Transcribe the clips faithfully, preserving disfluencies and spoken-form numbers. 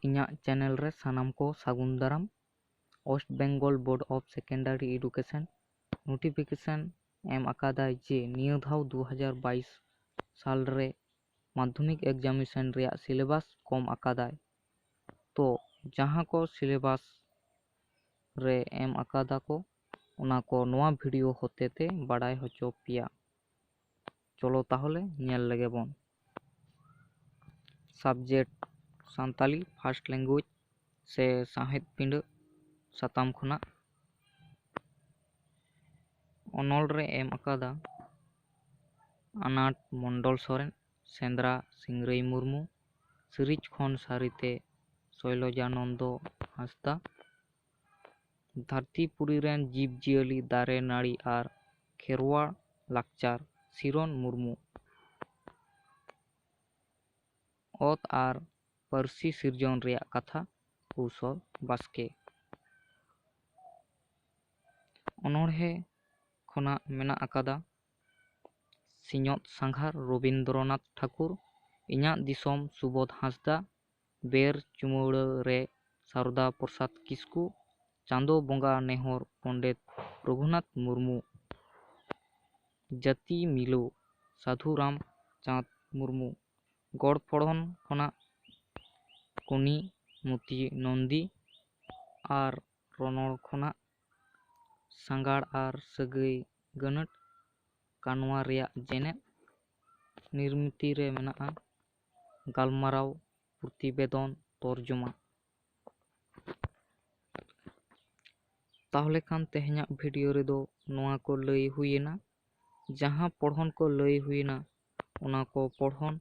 ᱤᱧᱟᱹᱜ ᱪᱮᱱᱮᱞ ᱨᱮ ᱥᱟᱱᱟᱢ ᱠᱚ ᱥᱟᱹᱜᱩᱱ ᱫᱟᱨᱟᱢ᱾ West Bengal Board of Secondary Education notification ᱮᱢ ᱟᱠᱟᱫᱟᱭ ᱡᱮ ᱱᱤᱭᱟᱹ ᱫᱷᱟᱣ ᱫᱩ ᱦᱟᱡᱟᱨ ᱵᱟᱭᱤᱥ ᱥᱟᱞ ᱨᱮ ᱢᱟᱫᱽᱫᱷᱚᱢᱤᱠ examination ᱨᱮᱭᱟᱜ syllabus ᱠᱚᱢ ᱟᱠᱟᱫᱟᱭ᱾ ᱛᱚ ᱡᱟᱦᱟᱸ ᱠᱚ syllabus ᱨᱮ ᱮᱢ ᱟᱠᱟᱫᱟ ᱠᱚ, ᱚᱱᱟ ᱠᱚ ᱱᱚᱣᱟ video ᱦᱚᱛᱮᱛᱮ ᱵᱟᱰᱟᱭ ᱦᱚᱪᱚ ᱯᱮᱭᱟ᱾ ᱪᱚᱞᱚ ᱛᱟᱦᱚᱞᱮ ᱧᱮᱞ ᱞᱮᱜᱮ ᱵᱚᱱ᱾ Subject ᱥᱟᱱᱛᱟᱞᱤ first language ᱥᱮ ᱥᱟᱶᱦᱮᱫ ᱯᱤᱸᱰᱟᱹ ᱥᱟᱛᱟᱢ ᱠᱷᱚᱱᱟᱜ᱾ ᱚᱱᱚᱞ ᱨᱮ ᱮᱢ ᱟᱠᱟᱫᱟ ᱟᱱᱟᱴ ᱢᱚᱱᱰᱚᱞ ᱥᱚᱨᱮᱱ, ᱥᱮᱸᱫᱽᱨᱟ ᱥᱤᱝᱨᱟᱹᱭ ᱢᱩᱨᱢᱩ, ᱥᱤᱨᱤᱡᱽ ᱠᱷᱚᱱ ᱥᱟᱹᱨᱤᱛᱮ ᱥᱚᱭᱞᱚᱡᱟᱱᱚᱱᱫᱚ ᱦᱟᱸᱥᱫᱟ, ᱫᱷᱟᱹᱨᱛᱤ ᱯᱩᱨᱤ ᱨᱮᱱ ᱡᱤᱵᱽ ᱡᱤᱭᱟᱹᱞᱤ, ᱫᱟᱨᱮ ᱱᱟᱹᱲᱤ ᱟᱨ ᱠᱷᱮᱨᱣᱟᱲ ᱞᱟᱠᱪᱟᱨ ᱥᱤᱨᱚᱱ ᱢᱩᱨᱢᱩ, ᱚᱛ ᱟᱨ ᱯᱟᱹᱨᱥᱤ ᱥᱤᱨᱡᱚᱱ ᱨᱮᱭᱟᱜ ᱠᱟᱛᱷᱟ ᱠᱩᱥᱚᱞ ᱵᱟᱥᱠᱮ᱾ ᱚᱱᱚᱬᱦᱮ ᱠᱷᱚᱱᱟᱜ ᱢᱮᱱᱟᱜ ᱟᱠᱟᱫᱟ ᱥᱤᱧᱚᱛ ᱥᱟᱸᱜᱷᱟᱨ ᱨᱚᱵᱤᱱᱫᱨᱚᱱᱟᱛᱷ ᱴᱷᱟᱠᱩᱨ, ᱤᱧᱟᱹᱜ ᱫᱤᱥᱚᱢ ᱥᱩᱵᱳᱫᱷ ᱦᱟᱸᱥᱫᱟ, ᱵᱮᱨ ᱪᱩᱢᱟᱹᱲᱟ ᱨᱮ ᱥᱟᱨᱚᱫᱟ ᱯᱨᱚᱥᱟᱫᱽ ᱠᱤᱥᱠᱩ, ᱪᱟᱸᱫᱚ ᱵᱚᱸᱜᱟ ᱱᱮᱦᱚᱨ ᱯᱚᱸᱰᱮᱛ ᱨᱚᱜᱷᱩᱱᱟᱛᱷ ᱢᱩᱨᱢᱩ, ᱡᱟᱹᱛᱤ ᱢᱤᱞᱟᱹᱣ ᱥᱟᱹᱫᱷᱩ ᱨᱟᱢᱪᱟᱸᱫᱽ ᱢᱩᱨᱢᱩ, ᱜᱚᱲ ᱯᱚᱲᱦᱚᱱ ᱠᱷᱚᱱᱟᱜ ᱠᱚᱱᱤ ᱢᱚᱛᱤ ᱱᱚᱱᱫᱤ ᱟᱨ ᱨᱚᱱᱚᱲ ᱠᱷᱚᱱᱟᱜ ᱥᱟᱸᱜᱟᱲ ᱟᱨ ᱥᱟᱹᱜᱟᱹᱭ ᱜᱟᱹᱱᱟᱹᱴ ᱠᱟᱱᱣᱟ ᱨᱮᱭᱟᱜ ᱡᱮᱱᱮᱫ᱾ ᱱᱤᱨᱢᱤᱛᱤ ᱨᱮ ᱢᱮᱱᱟᱜᱼᱟ ᱜᱟᱞᱢᱟᱨᱟᱣ, ᱯᱨᱚᱛᱤᱵᱮᱫᱚᱱ, ᱛᱚᱨᱡᱚᱢᱟ᱾ ᱛᱟᱦᱚᱞᱮ ᱠᱷᱟᱱ ᱛᱮᱦᱮᱧᱟᱜ video ᱨᱮᱫᱚ ᱱᱚᱣᱟ ᱠᱚ ᱞᱟᱹᱭ ᱦᱩᱭᱮᱱᱟ᱾ ᱡᱟᱦᱟᱸ ᱯᱚᱲᱦᱚᱱ ᱠᱚ ᱞᱟᱹᱭ ᱦᱩᱭᱮᱱᱟ, ᱚᱱᱟ ᱠᱚ ᱯᱚᱲᱦᱚᱱ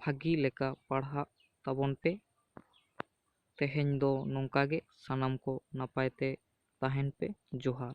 ᱵᱷᱟᱹᱜᱤ ᱞᱮᱠᱟ ᱯᱟᱲᱦᱟᱜ ᱛᱟᱵᱚᱱ ᱯᱮ᱾ ᱛᱮᱦᱮᱧ ᱫᱚ ᱱᱚᱝᱠᱟ ᱜᱮ, ᱥᱟᱱᱟᱢ ᱠᱚ ᱱᱟᱯᱟᱭ ᱛᱮ ᱛᱟᱦᱮᱱ ᱯᱮ᱾ ᱡᱚᱦᱟᱨ᱾